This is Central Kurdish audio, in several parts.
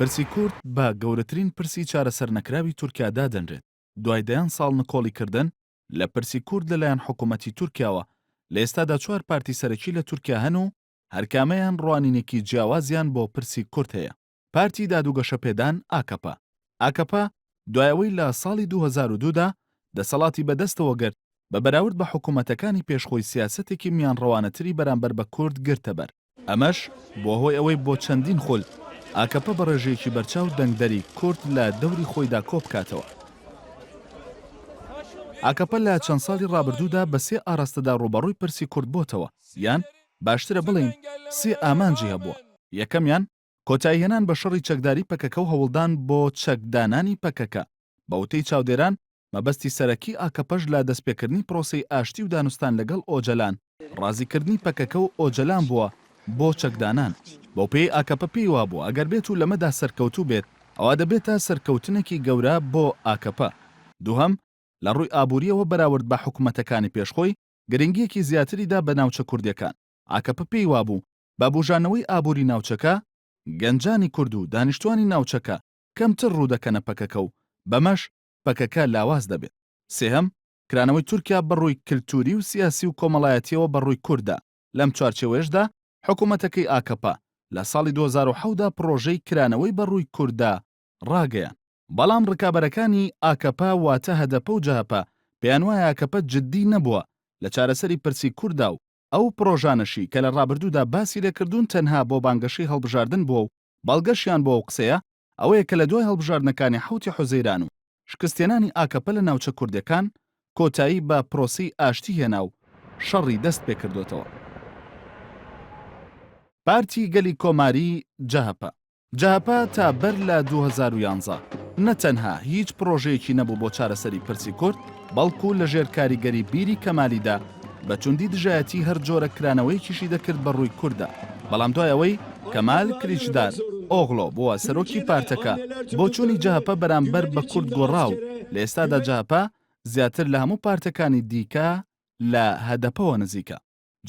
پرسی کورد بە گەورەترین پرسی چارەسەرنەکراوی تورکیا دادەنرێت، دوای دەیان ساڵ نکۆڵیکردن لە پرسی کورد لەلایەن حکومەتی تورکیاوە، لە ئێستادا چوار پارتی سەرەکی لە تورکیا هەن و هەرکامەیان ڕوانینێکی جیاوازیان بۆ پرسی کورد هەیە. پارتی داد و گەشەپێدان، ئاکەپە. ئاکەپە دوای ئەوەی لە ساڵی 2002 دا دەسەڵاتی بەدەستەوە گرت، بە بەراورد بە حکومەتەکانی پێش خۆی سیاسەتێکی میانڕەوانەتری بەرامبەر بە کورد گرتەبەر. ئەمەش بووە هۆی ئەوەی بۆ چەندین خول ئاکەپە بە ڕێژەیەکی بەرچاو دەنگدەری کورد لە دەوری خۆیدا کۆبکاتەوە. ئاکەپە لە چەند ساڵی ڕابردوودا بە سێ ئاراستەدا ڕووبەڕووی پرسی کورد بۆتەوە، یان باشترە بڵێین سێ ئامانجی هەبووە، یەکەمیان، کۆتاییهێنان بە شەڕی چەکداری پەکەکە و هەوڵدان بۆ چەکدانانی پەکەکە، بە وتەی چاودێران، مەبەستی سەرەکی ئاکەپەش لە دەستپێکردنی پرۆسەی ئاشتی و دانوستان لەگەڵ ئۆجەلان، ڕازیکردنی پەکەکە و ئۆجەلان بووە بۆ چەکدانان، بەوپێیەی ئاکەپە پێی وابووە ئەگەر بێت و لەمەدا سەرکەوتوو بێت، ئەوا دەبێتە سەرکەوتنێکی گەورە بۆ ئاکەپە. دووهەم، لە ڕووی ئابوورییەوە بەراورد بە حکومەتەکانی پێش خۆی، گرنگییەکی زیاتری دا بە ناوچە کوردییەکان، ئاکەپە پێی وابوو بە بوژانەوەی ئابووری ناوچەکە، گەنجانی کورد و دانیشتوانی ناوچەکە کەمتر ڕوو دەکەنە پەکەکە و بەمەش پەکەکە لاواز دەبێت. سێهەم، کرانەوەی تورکیا بە ڕووی کلتوری و سیاسی و کۆمەڵایەتیەوە بە ڕووی کورددا، لەم چوارچێوەیەشدا حکومەتەکەی ئاکەپە لە ساڵی 2007 دا پڕۆژەی کرانەوەی بە ڕووی کورددا ڕاگەیاند. بەڵام ڕکابەرەکانی ئاکەپە واتە هەدەپە و جەهەپە پێیانوایە ئاکەپە جددی نەبووە لە چارەسەری پرسی کورددا و ئەو پڕۆژانەشی کە لە ڕابردوودا باسی لێکردوون تەنها بۆ بانگەشەی هەڵبژاردن بووە و بەڵگەشیان بۆ ئەو قسەیە ئەوەیە کە لە دوای هەڵبژاردنەکانی حەوتی حوزەیران و شکستهێنانی ئاکەپە لە ناوچە کوردیەکان کۆتایی بە پرۆسەی ئاشتی هێنا و شەڕی دەست پێکردۆتەوە. پارتی گەلی کۆماری، جەهەپە. جەهەپە تا بەر لە 2011 نە تەنها هیچ پڕۆژەیەکی نەبوو بۆ چارەسەری پرسی کورد، بەڵکو لە ژێر کاریگەری بیری کەمالیدا بە توندی دژایەتی هەر جۆرە کرانەوەیەکیشی دەکرد بە ڕووی کورددا، بەڵام دوای ئەوەی کەمال کلیچدار ئۆغلۆ بووە سەرۆکی پارتەکە، بۆچوونی جەهەپە بەرامبەر بە کورد گۆڕا و لە ئێستادا جەهەپە زیاتر لە هەموو پارتەکانی دیکە لە هەدەپەوە نزیکە.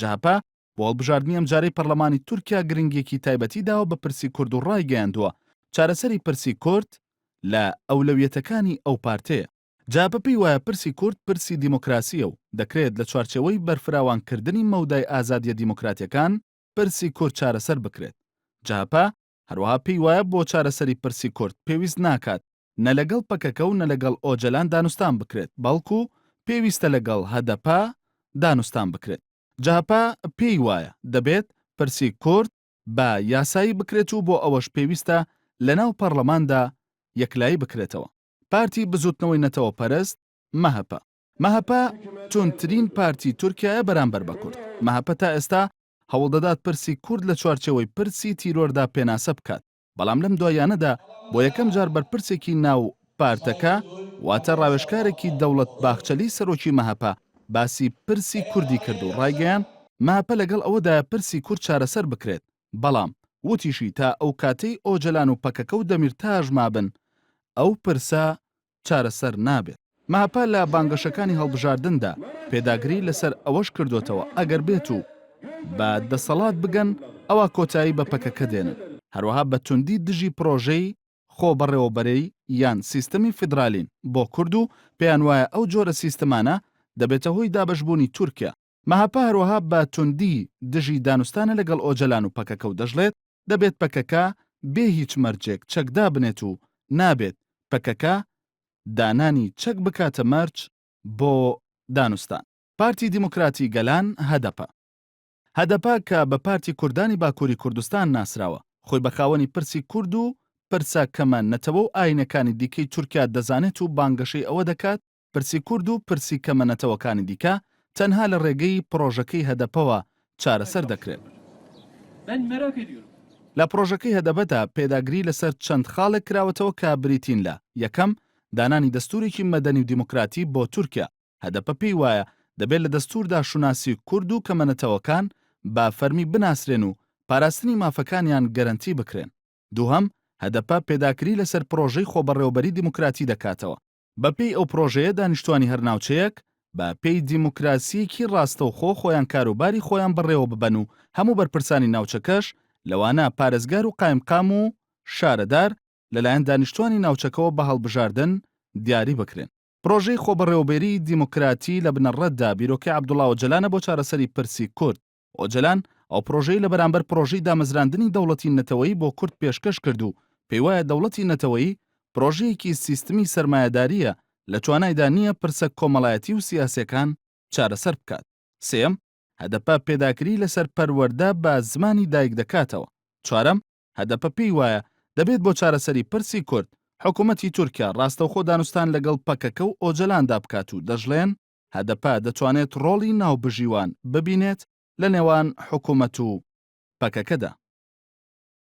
جەهەپە بۆ هەڵبژاردنی ئەمجارەی پەرلەمانی تورکیا گرنگییەکی تایبەتی داوە بە پرسی کورد و ڕایگەیاندووە، چارەسەری پرسی کورد لە ئەولەویەتەکانی ئەو پارتەیە. جەهەپە پێی وایە پرسی کورد پرسی دیموکراسییە و دەکرێت لە چوارچێوەی بەرفراوانکردنی مەودای ئازادییە دیموکراتییەکان پرسی کورد چارەسەر بکرێت. جەهەپە هەروەها پێی وایە بۆ چارەسەری پرسی کورد پێویست ناکات نە لەگەڵ پەکەکە و نە لەگەڵ ئۆجەلان دانوستان بکرێت، بەڵکو پێویستە لەگەڵ هەدەپە دانوستان بکرێت. جەهەپە پێی وایە دەبێت پرسی کورد بە یاسایی بکرێت و بۆ ئەوەش پێویستە لەناو پەڕلەماندا یەکلایی بکرێتەوە. پارتی بزوتنەوەی نەتەوەپەرست، مەهەپە. مەهەپە توندترین پارتی تورکیایە بەرامبەر بە کورد. مەهەپە تا ئێستا هەوڵدەدات پرسی کورد لە چوارچێوەی پرسی تیرۆردا پێناسە بکات، بەڵام لەم دواییانەدا بۆ یەکەم جار بەرپرسێکی ناو پارتەکە، واتە ڕاوێژکارێکی دەوڵەت باخچەلی سەرۆکی مەهەپە باسی پرسی کوردی کرد و ڕایگەیاند مەهەپە لەگەڵ ئەوەدایە پرسی کورد چارەسەر بکرێت، بەڵام وتیشی تا ئەو کاتەی ئۆجەلان و پەکەکە و دەمیرتاش مابن ئەو پرسە چارەسەر نابێت. مەهەپە لە بانگەشەکانی هەڵبژاردندا پێداگری لەسەر ئەوەش کردۆتەوە ئەگەر بێت و بە دەسەڵات بگەن ئەوا کۆتایی بە پەکەکە دێنن، هەروەها بە توندی دژی پرۆژەی خۆبەڕێوەبەرەی یان سیستەمی فیدرالین بۆ کورد و پێیانوایە ئەو جۆرە سیستمانە دەبێتە هۆی دابەشبوونی تورکیا. مەهەپە هەروەها بە توندی دژی دانوستانە لەگەڵ ئۆجەلان و پەکەکە و دەشڵێت، دەبێت پەکەکە بێ هیچ مەرجێک چەک دابنێت و نابێت پەکەکە دانانی چەک بکاتە مەرج بۆ دانوستان. پارتی دیموکراتی گەلان، هەدەپە. هەدەپە کە بە پارتی کوردانی باکووری کوردستان ناسراوە، خۆی بە خاوەنی پرسی کورد و پرسە کەمە نەتەوە و ئایینەکانی دیکەی تورکیا دەزانێت و بانگەشەی ئەوە دەکات پرسی کورد و پرسی کەمە نەتەوەکانی دیکە تەنها لە ڕێگەی پڕۆژەکەی هەدەپەوە چارەسەر دەکرێن. لە پڕۆژەکەی هەدەپەدا پێداگری لەسەر چەند خاڵێک کراوەتەوە کە بریتین لە، یەکەم، دانانی دەستوورێکی مەدەنی و دیموکراتی بۆ تورکیا، هەدەپە پێی وایە دەبێت لە دەستووردا شوناسی کورد و کەمەنەتەوەکان بە فەرمی بناسرێن و پاراستنی مافەکانیان گەرەنتی بکرێن. دووهەم، هەدەپە پێداکری لەسەر پڕۆژەی خۆبەڕێوەبەری دیموکراتی دەکاتەوە. بە پێی ئەو پڕۆژەیە دانیشتوانی هەر ناوچەیەک بە پێی دیموکراسییەکی ڕاستەوخۆ خۆیان کاروباری خۆیان بەڕێوە ببەن و هەموو بەرپرسانی ناوچەکەش لەوانە پارێزگار و قایمقام و شارەدار. لەلایەن دانیشتوانی ناوچەکەوە بە هەڵبژاردن دیاری بکرێن. پڕۆژەی خۆبەڕێوەبەریی دیموکراتی لە بنەڕەتدا بیرۆکەی عەبدوڵا ئۆجەلانە بۆ چارەسەری پرسی کورد. ئۆجەلان ئەو پڕۆژەی لە بەرامبەر پڕۆژەی دامەزراندنی دەوڵەتی نەتەوەیی بۆ کورد پێشکەش کرد و پێیوایە دەوڵەتی نەتەوەیی پڕۆژەیەکی سیستمی سەرمایەدارییە لە توانایدا نییە پرسە کۆمەڵایەتی و سیاسیەکان چارەسەر بکات. سێیەم، هەدەپە پێداگری لەسەر پەروەردە بە زمانی دایک دەکاتەوە. چوارەم، هەدەپە پێی وایە دەبێت بۆ چارەسەری پرسی کورد، حکوومەتی تورکیا ڕاستەوخۆ دانوستان لەگەڵ پەکەکە و ئۆجەلاندا بکات و دەشڵێن، هەدەپە دەتوانێت ڕۆڵی ناوبژیوان ببینێت لە نێوان حکوومەت و پەکەکەدا.